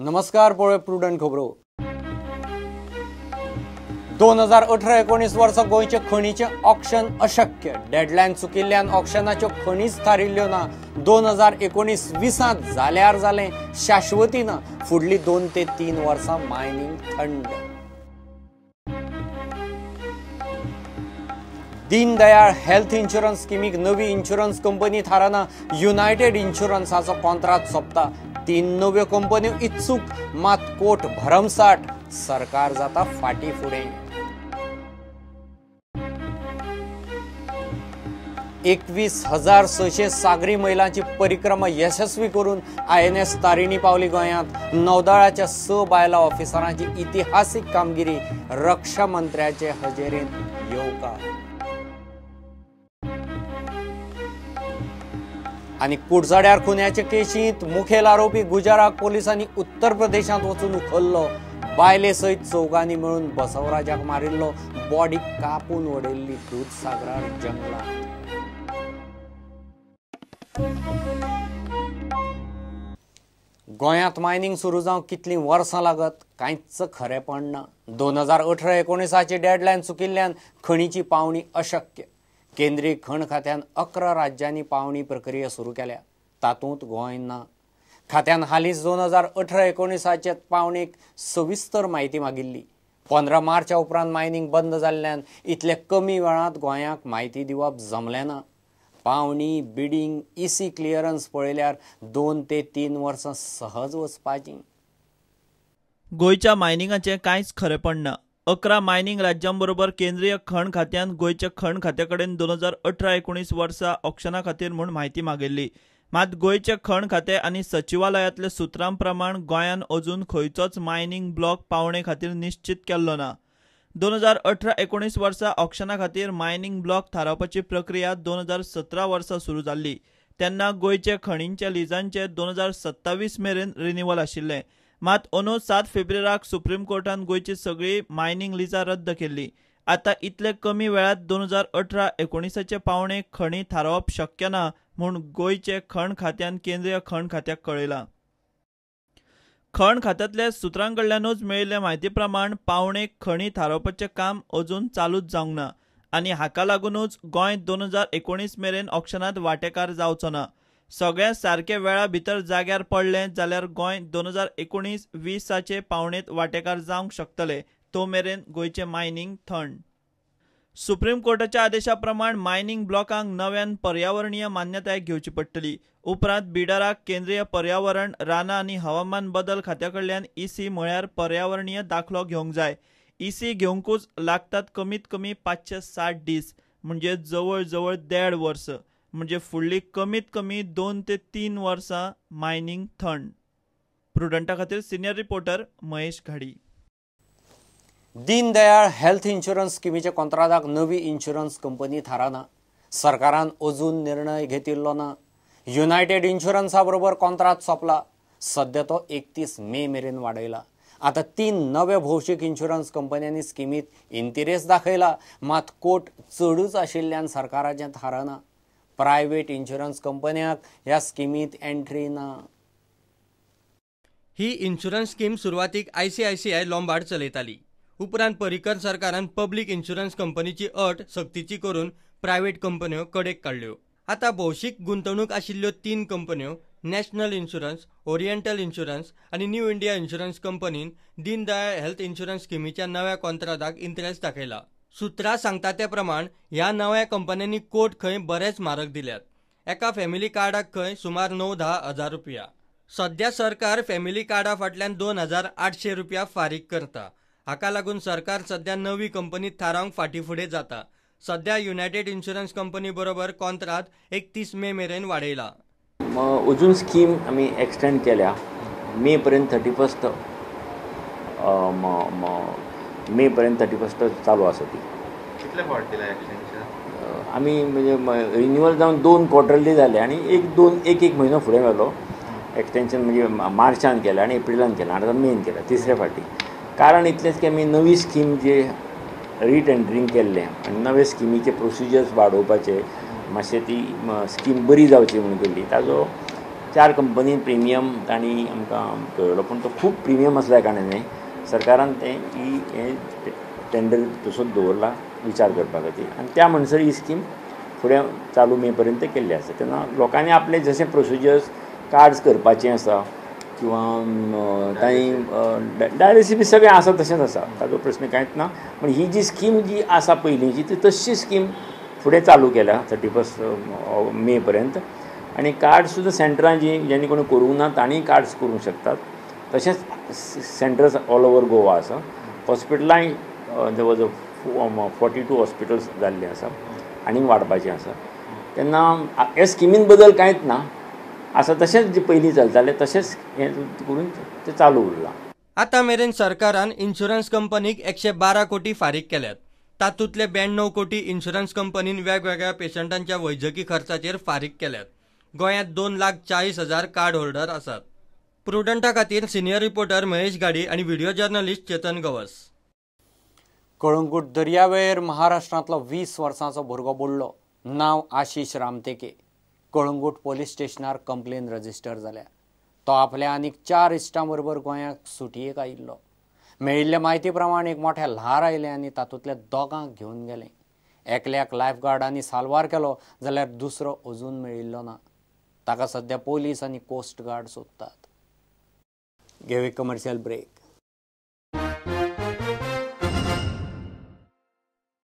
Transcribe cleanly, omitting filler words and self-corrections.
नमस्कार, पळय प्रुडंट खबरो. 2018-19 वर्सा गोंयचे खणीचें ऑक्शन अशक्य. डेडलायन चुकिल्ल्यान ऑक्शनाच्यो खणीच थारिल्ल्यो ना. 2019-20 जाल्यार जालें, शाश्वती ना. फुडली 2 ते 3 वर्सां मायनिंग थंड. दीनदयाळ हेल्थ इन्शुरन्स स्किमीक नवी इन्शुरन्स कंपनी थारना. युनायटेड इन्शुरन्साचो कॉन्त्रात सोंपता. 3 नव्यो कंपन्यो इत्सूक, मात कोट भरमसाठ. सरकार जाता फाटी फुडें. 21,600 सागरी मैलांची परिक्रमा यशस्वी करून INS Tarini पावली गोंयांत. नौदळाच्या 6 बायलां ऑफिसरांची इतिहासीक कामगिरी. रक्षा मंत्र्याचे हजेरेंत येवकार. आनी कुडचड्यार खुन्याचे केशींत मुखेल आरोपी गुजरात पोलिसांनी उत्तर प्रदेशांत वचून उखल्लो. बायले सयत चौगांनी मेळून बसवराजाक मारिल्लो. बॉडी कापून उडयल्ली दूदसागरार जंगलांत. गोंयांत मायनिंग सुरू जावंक कितलीं वर्सां लागत कांयच खरेपण ना. 2018-19 डेडलायन चुकिल्ल्यान खणीची पावणी अशक्य. केंद्रीय खण खात्यान 11 राज्यांनी पावणी प्रक्रिया सुरू केल्या, तातूंत गोंय ना. खात्यान हालींच 2018-19 पावणेक सविस्तर म्हायती मागिल्ली. 15 मार्चा उपरांत मायनिंग बंद जाल्ल्यान इतले कमी वेळांत गोंयाक म्हायती दिवप जमलें ना. पावणी, बिडींग, EC clearance पळयल्यार 2 ते 3 वर्सां सहज वचपाचीं. गोंयच्या मायनिंगाचें कांयच खरेपण ना. 11 मायनिंग राज्यांबरोबर केंद्रीय खण खात्यान गोंयच्या खण खात्या कडेन 2018-19 वर्सा ऑक्शना खातीर म्हूण म्हायती मागिल्ली. मात गोंयचे खण खातें आनी सचिवालयांतल्या सुत्रां प्रमाण गोंयान अजून खंयचोच मायनिंग ब्लॉक पावणे खातीर निश्चीत केल्लो ना. 2018-19 वर्सा ऑक्शना खातीर मायनिंग ब्लॉक थारावपाची प्रक्रिया 2017 वर्सा सुरू जाल्ली. तेन्ना गोंयचे खणींच्या लिजांचे 2027 मेरेन रिन्युअल आशिल्लें. मात अंदू 7 फेब्रुवारीक सुप्रीम कोर्टान गोंयची सगळी मायनिंग लिजां रद्द केल्ली. आतां इतले कमी वेळांत 2018-19 पावणे खणी थारावप शक्य ना म्हूण गोंयचे खण खात्यान केंद्रीय खण खात्याक कळयलां. खण खात्यांतल्या सुत्रां कडल्यानूच मेळिल्ले म्हायती प्रमाण पावणे खणी थारावपाचें काम अजून चालूच जावंक ना आनी हाका लागुनूच गोंय 2019 मेरेन ऑक्शनांत वांटेकार जावचो ना. सगळ्या सारके वेळा भितर जाग्यार पडलें जाल्यार गोंय 2019-20 पावणेंत वांटेकार जावंक शकतले. तो मेरेन गोंयचें मायनिंग थंड. सुप्रीम कोर्टाच्या आदेशा प्रमाण मायनिंग ब्लॉकांक नव्यान पर्यावरणीय मान्यताय घेवची पडटली. उपरांत बिडराक केंद्रीय पर्यावरण, रानां आनी हवामान बदल खात्या कडल्यान EC म्हळ्यार पर्यावरणीय दाखलो घेवंक जाय. EC घेवंकूच लागतात कमीत कमी 560 दीस, म्हणजे जवळ जवळ 1.5 वर्स, म्हणजे फुडली कमीत कमी 2 ते 3 वर्सां मायनिंग थंड. प्रुडंटा खातीर senior reporter Mahesh Ghadi. Deendayal health insurance स्किमीच्या कॉन्त्रादाक नवी इन्शुरन्स कंपनी थारना. सरकारान अजून निर्णय घेतिल्लो ना. युनायटेड इन्शुरन्सा बरोबर कॉन्त्रात सोंपला. सद्या तो 31 मे मेरेन वाडयला. आतां 3 नव्या भौशीक इन्शुरन्स कंपन्यांनी स्किमीत इंतिरेस दाखयला, मात कोट चडूच आशिल्ल्यान सरकाराचें थारना. प्रायव्हेट इन्शुरन्स कंपन्यांक ह्या स्किमीत एंट्री ना. ही इन्शुरन्स स्कीम सुरवातीक ICICI Lombard चलयताली. उपरांत पर्रीकर सरकारान पब्लीक इन्शुरन्स कंपनीची अट सक्तीची करून प्रायव्हेट कंपन्यो कडेक काडल्यो. आतां भौशीक गुंतवणूक आशिल्ल्यो 3 कंपन्यो नॅशनल इन्शुरन्स, ओरिएंटल इन्शुरन्स आनी न्यू इंडिया इन्शुरन्स कंपनीन दीनदयाळ हेल्थ इन्शुरन्स स्किमीच्या नव्या कॉन्त्रादाक इंट्रेस्ट दाखयला. सुत्रां सांगता ते प्रमाण ह्या नव्या कंपन्यांनी कोट खंय बरेच म्हारग दिल्यात. एका फॅमिली कार्डाक खंय सुमार 9-10 हजार रुपया. सद्या सरकार फॅमिली कार्डा फाटल्यान 2,800 रुपया फारीक करता. हाका लागून सरकार सद्या नवी कंपनी थारावंक फाटीं फुडें जाता. सद्या युनायटेड इन्शुरन्स कंपनी बरोबर कॉन्त्रात 31 मे मेरेन वाडयला. अजून स्कीम आमी एक्सटेंड केल्या मे पर्यंत 31 मे पर्यंत 31 चालू आसा ती. कितले फावट दिला एक्सटेंशन? आमी म्हणजे रिन्युअल जावन 2 क्वॉर्टरली जाले आनी एक एक म्हयनो फुडें व्हेलो. एक्सटेंशन म्हणजे मार्चान केलें आनी एप्रिलान केलें आनी आतां मेन केलें तिसऱ्या फावटी. कारण इतलेंच की आमी नवी स्कीम जे रिटेंडरींग केल्लें आनी नवे स्किमीचे प्रोसिजर्स वाडोवपाचे, मातशें ती स्कीम बरी जावची म्हणून केल्ली. ताजो 4 कंपनीन प्रिमियम तांणी आमकां कळयलो, पूण तो खूब प्रिमियम आसल्या कारणान सरकारान तें ही हें टेंडर तसोच दवरला विचार करपा खातीर आनी त्या म्हणसर ही स्कीम फुडें चालू मे पर्यंत केल्ली आसा. तेन्ना लोकांनी आपले जशे प्रोसिजर्स कार्ड्स करपाचें आसा किंवा तांणी डायलिसीस बी सगळें आसा तशेंच आसा, ताजो प्रश्न कांयच ना. पूण ही जी स्कीम जी आसा पयलींची ती तशी स्कीम फुडें चालू केल्या 31 मे पर्यंत. आनी कार्ड सुद्दां सेंटरां जीं ज्यांनी कोणी करूंक ना तांणी कार्ड्स करूंक शकतात. तशेंच सेंटर्स ऑल ओवर गोवा आसा. हॉस्पिटलांय जवळ जवळ 42 हॉस्पिटल्स जाल्लीं आसा आनीक वाडपाचें आसा. तेन्ना हे स्किमीन बदल कांयच ना, आसा तशेंच जे पयलीं चलतालें तशेंच हें करून तें चालू उरलां. आतां मेरेन सरकारान इन्शुरन्स कंपनीक 112 कोटी फारीक केल्यात. तातूंतले 92 कोटी इन्शुरन्स कंपनीन वेगवेगळ्या पेशंटांच्या वैजकी खर्चाचेर फारीक केल्यात. गोंयांत 2,40,000 कार्ड होल्डर आसात. प्रुडंटा खातीर सिनियर रिपोर्टर महेश गाडी आनी व्हिडिओ जर्नलिस्ट चेतन गवस. कळंगूट दर्यावेळेर महाराष्ट्रांतलो 20 वर्सांचो भुरगो बुडलो. नांव आशिष रामतेके. कळंगूट पोलीस स्टेशनार कंप्लेन रजिस्टर जाल्या. तो आपल्या आनीक 4 इश्टां बरोबर गोंयाक सुटयेक आयिल्लो. मेळिल्ले म्हायती प्रमाण एक मोठें ल्हार आयलें आनी तातूंतल्या 2 घेवन गेलें. एकल्याक लायफगार्डांनी साल्वार केलो जाल्यार दुसरो अजून मेळिल्लो ना. ताका सद्या पोलीस आनी कोस्ट गार्ड सोदतात. घेवया कमर्शियल ब्रेक.